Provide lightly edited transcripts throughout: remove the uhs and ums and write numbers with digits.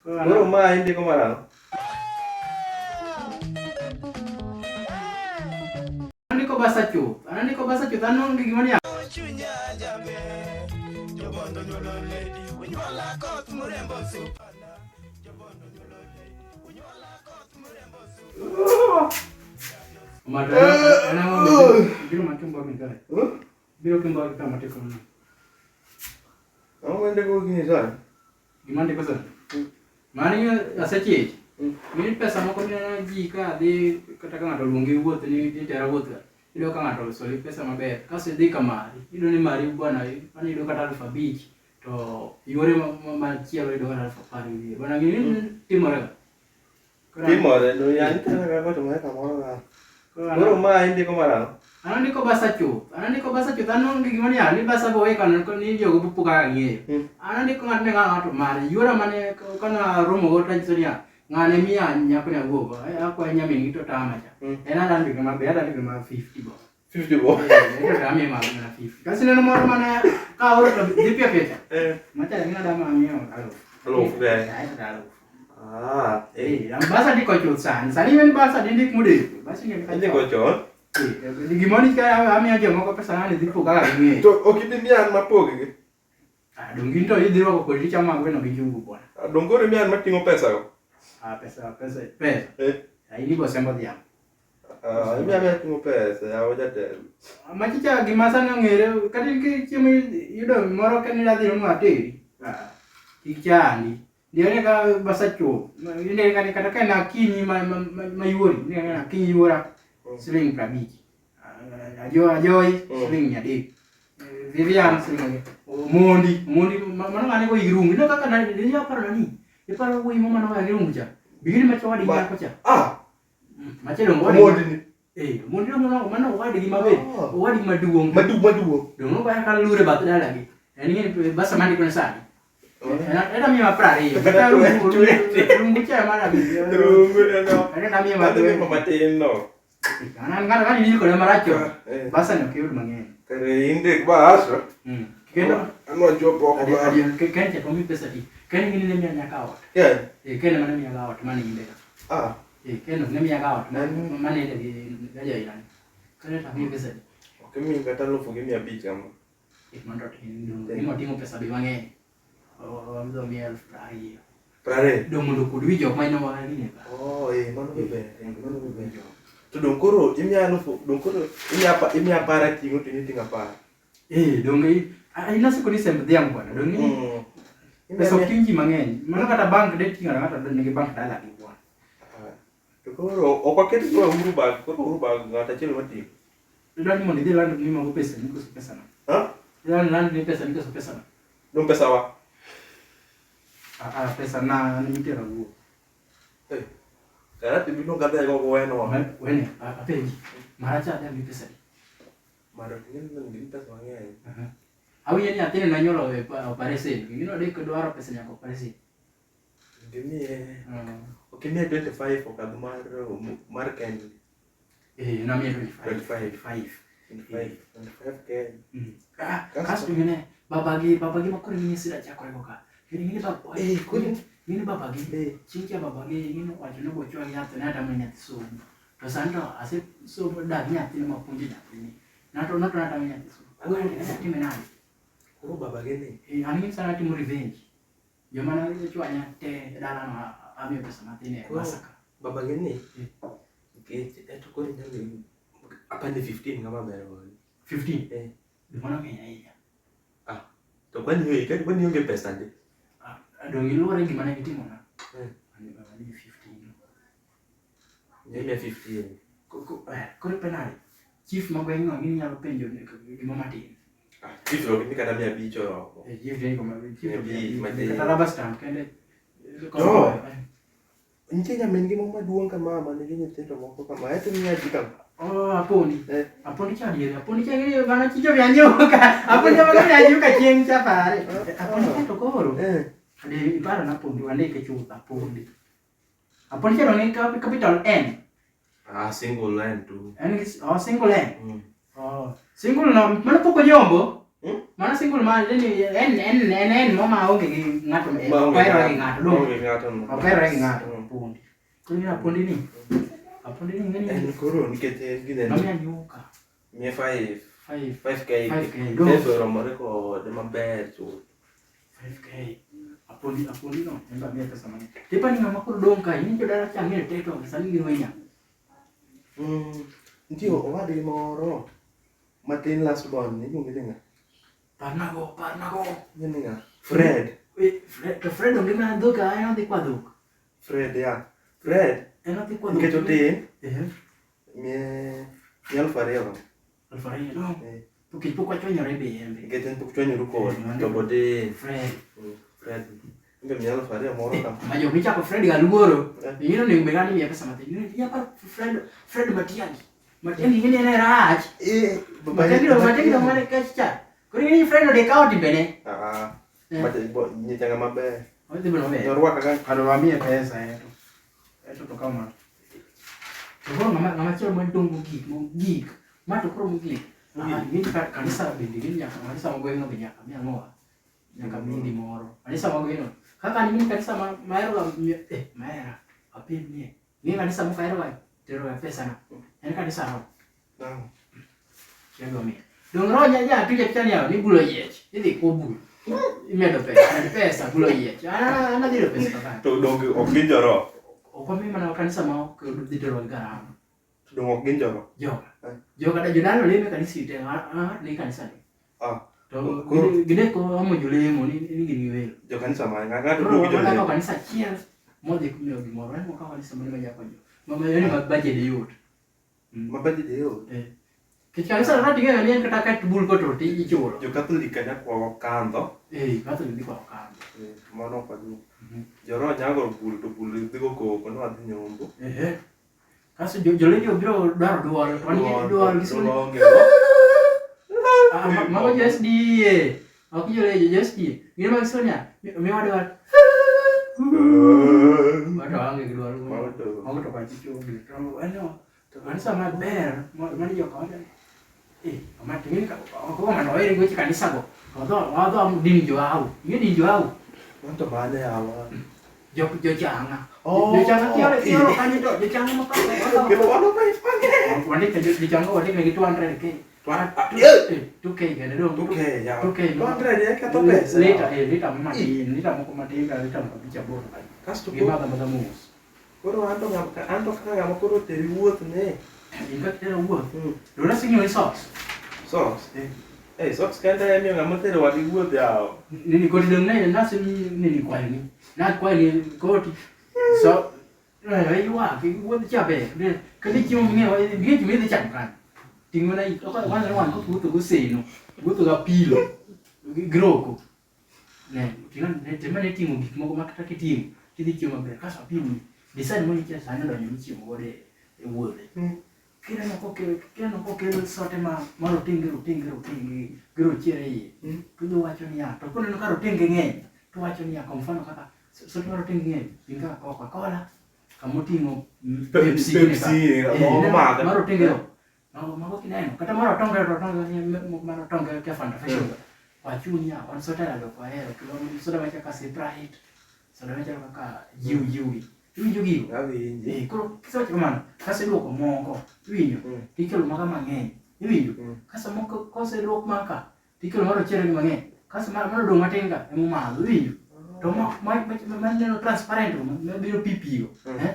Koro ma indiko marang'o? Andiko basa chuth. Andiko basa chuth. An onge gima ni Biro makimbo mi kae. Biro kimbo ka matiko. Ang'o mindiko gini sani? Gima ndiko sani. Mani asechich. Mini pesa moko mineno ji ka dhi kata ka ng'ato oluongi wuoth ni itera wuoth ka. Iyudo ka ng'ato osoli pesa maber. Kasto idhi ka mari. Iyudo ni mari bwana mano iyudo kata 5,000 to yore machielo iyudo kata 10,000 gi wiye. Bwana gini timore ga. Timore, no yani tena kaka timore kamoro ga. Koro ma indiko marang'o? An andiko basa chuth. An andiko basa chuth. An onge gima ni ni basa bo weka no ni jogo bupu kaka ng'eyo. An andiko ng'at ne ng'ato mare. Yuora mane kana romo go tanyiso niya ng'ane miya nyako ni awuogo. Akwayo nyamin gi to tama cha. En adwa ndiko maber, adwa ndiko ma 50 bo. 50 bo. Eh, to tamiye ma mana 50. Kasi neno moro mane ka oro to dhi piyo piyo cha. Eh. Macha ng'ina dama ang'iewo alufu. Alufu be. Ae to alufu. Ah, eh. Eh, basa ndiko chuth sani. Sani in basa dindik modeko. Basi ng'e kaka. Indiko chon. Eh, gimoro ni ka amiyo jomoko pesa nani dhi po kaka ging'eyo. To ok ibi miya an mapog gi. Ah, dong in to idhi rwako kodi tichamo agweno gi njugu bwana. Ah, Dong koro imiya an mating'o pesa go. Ah, pesa pesa pesa. Eh. Ah, in ibo sembo dhiang'. Ah, imiya miya ting'o pesa yawa jatelo. Ah, Machicha gima sani ong'ere kata in chiemo yudo moro ka ni adhi romo ateri. Ah, kik chandi. Ndiyo ka basa chuth. Ine ka kata ka en akinyi ma yuori, ine ka akinyi yuora siling 50. Ajo ajoy siling 300. Vivian siling Omondi, Omondi mano ng'ane go irungu. Ino kaka na ni aparo nani? Iparo wuoyi mo mano ga irungu cha. Bigini macho wadi nyako cha. Ah, Macho dongo wadi. Omondi ni. Eh, Omondi dongo mano owadgi maber. Oh. Owadgi maduong'. Maduong' maduong'. Dongo ba ka lure bath dalagi. En ng'e basa mandiko ne sani. Era miyo 20. Kata rungu rungu cha mara biyo. Rungu no. Era miyo Adhi mimo matin no. An ng'ato ka nidil kode marach to Eh. basa ni ok yud mang'eny. Kare indik bahasa. Kendo An wachopo oko adi ma. adi Ken cha to mi pesa di. Ken gini ne miya nyaka ot. Ken. Eh Ken ema ne miya ga ot mane inde ka. Ah. Eh Ken ne miya ga ot mane inde gi gaja ilani. Ken to mi pesa di. Ok imiyi kata 1,500 kama. Eh mondo tin dong. Ni moting'o pesa be mang'eny. Wamdho miya 20,000. 20. Dong mondo okuod wi jok ma ino gine ka. Oh, eh, mano be ber, eh, mano be ber. To dong koro imiya alufu, dong koro imiya imiya apar ating'o to in iting'o apar. Eh dong iloso kodi semb dhiang' bwana. Dong ni pesa ok ting' ji mang'eny. Mano kata bank de ting'o ng'ato nigi bank dala gi bwana. Ah, To koro ok waket go Uhuru Bag, koro Uhuru Bag ng'ato achiel ema ting'o. Idwa ni mondo idhi land ni mago pesa ni koso pesa na. Ha? Idwa ni land ni pesa ni koso pesa na. Dong pesa wa. Ah, ah pesa na ni mitero wuo. Eh. Kara tibi dong kata go weno. Wene, apenji. Maracha adhi mi pesa di. Maro ngin ngin pesa mang'eny. Awinjo ni nyathini nonyuolo e operation. Gino dek dwaro pesa nyaka operation. Gimiye. Ok imiye 25 okadh mar Kenya. Eh, namiye 25. 25. 25. 25, 25 Kenya. Ah, Kasto- kasto ngine babagi babagi makoro ngine sida chakore go ka. Ngine ngine baba. Eh, koro- ngine babagi. Eh. Chieng' cha babagi ngine wacho ni bochwa yath ne atamo nyathi somo. To sani to ase somo dag nyathini mapuonjo nyathini. Nato nato natamo nyathi somo. Ang'o atime nade? Koro babagi ni. Eh, an ngine sana atimo revenge. Joma ne chwanya te e dalano amiyo pesa matin e Koro- masaka. Babagi ni. Eh. Nikech eto koro inyalo apani 15 kama ber godo. 15. Eh. Mano ng'eny ahinya. Ah. To kwani onge kwani onge pesa ndi? Ah, Dong iluwore gima ne gitimona. Eh. Ani 15. Nyamiya 15. Koro penal. Chief ma gweng'no ng'ini nyalo penjo gima matin. Ah, chief ok ni kata 500 oromo. Eh, chief ni koma chief Mia abich matin. kata rubber stamp kende. To. Nitie nyamin gi moro maduong' kama ma nigi nyithindo moko kama eto miya ji kama. Oh, apondi. Eh. Apondi cha diere. Apondi cha ng'ini mana chicho vya nyoka. Apondi cha mana vya nyoka chieng' cha pare. Apondi cha to koro. Eh. Ade iparo na apondi wandike chuth apondi. Apondi cha ni capital N. Ah, single line tu. En gi oh, single N. Mm. Oh, single no mano pok onyombo. Hmm? Mano single ma ni en en en en mo ma onge gi ng'ato Ma onge ok ohero gi ng'ato dong. Onge gi ng'ato no. Ok ohero gi ng'ato. Mm. Apondi. Koro ing'e apondi ni. Apondi ni ing'e ni En koro nikech en gi nomiya nyuka. miye 5 5 5k. 5K, dong. Pesa oromore kode maber chuth. 5K. Apondi apondi no en ba miya pesa mang'eny. Tipa ni ng'ama koro dong' ka in jodala cha ng'e te to sani gin wenya. Nitie owadgi moro matin last born iluonge ni ng'a? Parnago, parnago. Iluonge ni ng'a? Fred. Eh, Fred, to Fred onge mana dhok, ah, en odhi kwa dhok. Fred ya. Fred En odhi kwa dhok. nikech otin Eh, miye miye 2,000 kama. 2,000 dong. Eh, Nikech pok wachwanyore be en be. Nikech en pok chwanyoru kode Eh, to bod Fred. Fred. En be miye 2,000 moro kama. Ma jok michako Fred ga luoro. Eh. Ing'e onego bed ni miya pesa matin. Ing'e aparo Fred, Fred Matiang'i. Matiang'i ing'e ni en e rach. Eh, Matiang'i do Matiang'i do mane kech cha. Koro ing'e ni Fred ode kawo timbene. Ah, Eh. mate bo nyitanga maber. Odhi bedo maber. Norwaka ka Kar wamiye pesa eto. Eto to kaw mano. To koro ng'ama ng'ama chielo madong' mogik, mogik. Ma to koro mogik. Mogik. Ah, ing'e ni kanisa bende ing'e ni nyaka kanisa ma gweng'no be nyaka mi ang'owa. Nyaka mi gimoro. Kanisa ma gweng'no. Kaka ni kanisa ma mahero ga eh mahera. Apim nie. Ng'e kanisa moko ahero ga tero ga pesa na. En kanisa roho. Nang'o? Chiego mi. Dong roho nya nya tuja picha ni ni bulo yiech. Idhi ko bul. Imedo pesa, med pesa bulo yiech. Ana ana dhiro pesa kaka. To donge ok gin joro. Ok wami mana kanisa ma ok dhi tero gi garama. To donge ok gin joro. Joka. Eh. Joka da jodalo leme kanisa ite ah ni kanisa ni. Ah. To Koro- gine ko amo jolemo ni ni gin gi welo. Jo kanisa ma ng'ato Koro duogo wakao jolemo. kanisa achiel modhi miyo gimoro. En wakawo kanisa mane ma jakonyo. Ma ma yani ma budget yot. Ma budget yot. Eh. Kech kanisa no ting'eyo ni en kata ka bul ko to ti ichulo. Jo Catholic ka nyaka wakandho. Eh, Catholic dhi kwa okandho. Eh, mano ok wadhi. Joro nyago bul to bul dhi go koko no wadhi nyombo. Ehe. Kaso jolenjo biro dwaro duol, to wan gi duol gi Duol onge go. Ah, mago jo SDA. Ok jolenjo, jo SDA. Gin mag Sonia, miwa duol. Wato waonge gi duol. Mago to- Mago to kwachi chugi. To ano, to kanisa maber, mani joka wacho ni, eh, ama ting'eni ka ok go ng'ato ohere gi weche kanisa go. To wadho wadho din joau. Ing'e din joau? Mano to mane yawa. Jo jochanga. Oh, Jochanga kioro eh. kioro kanyo to jochanga moko. Kendo wan pesa mang'eny. Wandike jochanga wandike gi 200k. Ah, eh, Eh, 2k kende dong. 2K yawa. 2K. 200 eh, ketho pesa. Lita, eh, lita matin, lita moko matin ka lita moko abich aboro kanyo. Kasto Gi koro madho amadha mos. koro anto ng'ama anto kaka ng'ama koro oteri wuoth ne. In ka kitero wuoth. Mm. Dong nasing'iewo socks. Socks. Eh. Eh, socks kende emiyo ng'ama otero wadgi wuoth yawa. Nini koti dong ne nasi nini kwayo ni. Na kwayo ni koti. So eh ywak wuoth cha ber. Ne kendo chiemo ming'iewo ing'e gima idhi chamo kanyo. Ting' mana ik. Ok wan wan ok wuotho goseno. Wuotho ga pilo. Gi roko. Ne, ting'o ne tema ne ting'o gik moko ma kata kiting'o tidhi chiemo maber. Kasto apimni. Design moro nitie sani odonjo michiemo godo e wuodhe. Kineno kokel kineno kokel sote ma ma rotenge rotenge rotenge gi rochere iye. To idhi wacho niya, to koneno ka rotenge ng'eny, to wacho niya, kwa mfano kaka sote ma rotenge ng'eny, gin kaka Coca-Cola, kamoting'o Pepsi gini ka. Pepsi, Eh, moko ineno madho. ma rotenge go. Mago mago kineno, kata mar otonge to otonge mar otonge kia Fanta Fashion. Wachu niya, wan sote alode ok wahero, to wan soda machalo kaka Sprite, soda machalo kaka jiw jiw gi. Iwinjo gigo? Awinji. Eh, koro kisewacho kamano, kaseduoko moko, iwinjo, Mm. tikelo maka mang'eny, iwinjo. Mm. Kasto moko koseduok maka, tikelo mar ochere gi mang'eny. Kasto mar mar odong' matin ka emomadho, iwinjo. To ma ma ma ma neno transparent go, ma biro pi pi go, Mm. eh?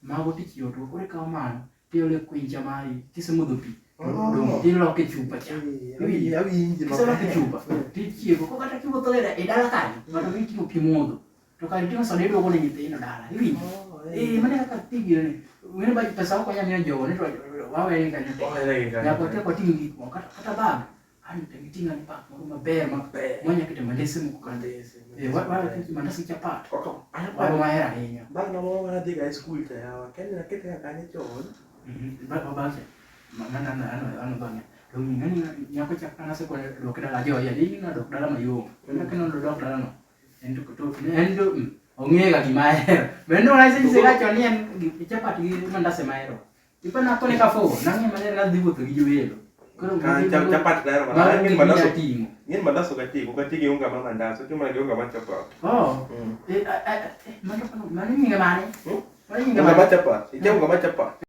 Mago tich yot, koro ikawo mano, tiolo e kwincha mari, kisemodho pi, to Oh. odong' tiloke e chupa cha. Eh, Iwinjo? Awinji Kiseloke e maber. chupa, tichiego. Ko kata kiwuotho e dala kanyo, ng'ato mi ting'o pi modho. To kare iting'o soda iduoko ne nyithindo dala, iwinjo? Oh, eh. Eh, mano e kaka tijgi ni. Ng'eni ba pesa ok wanyal miyo jogo ni to wawere kanyo te. Wawere gi kanyo. Nyaka watek wating' gik moko kata kata bag. An to giting' ane bag moro maber ma Maber. mwanya kete mandese moko kanyo. Mandese, Eh, wa wa mandasi gi chapat. Koko, Mago mahero ahinya. Bag na moro mana dhiga e skul cha yawa. Kenya nakete ga kanyo chon. Mhm. Bag bag cha. Mana ano ano ano bang'e. To ng'ani nyako cha kana sekone dok dala jo ya ni na dok dala mayom. Kendo kendo dok dala no. En to to en to ong'e ga gima ahero. Bende nasechise ga chon ni en chapat gi mandas ema ahero. Ipa nakone ka fo, nang'e maler nadhi wuotho gi jowelo. Koro Ka chapat dahero mago mana. Ng'en gik mandas. minya timo. Ng'en mandas ok ati, ok ati gi unga mar mandas, atiyo mana gi unga mar chapat. Oh. Mm. Eh, eh, eh, mano mano nyinge mane? Hmm? Mano nyinge Unga mane? mar chapat. Ikia unga mar chapat?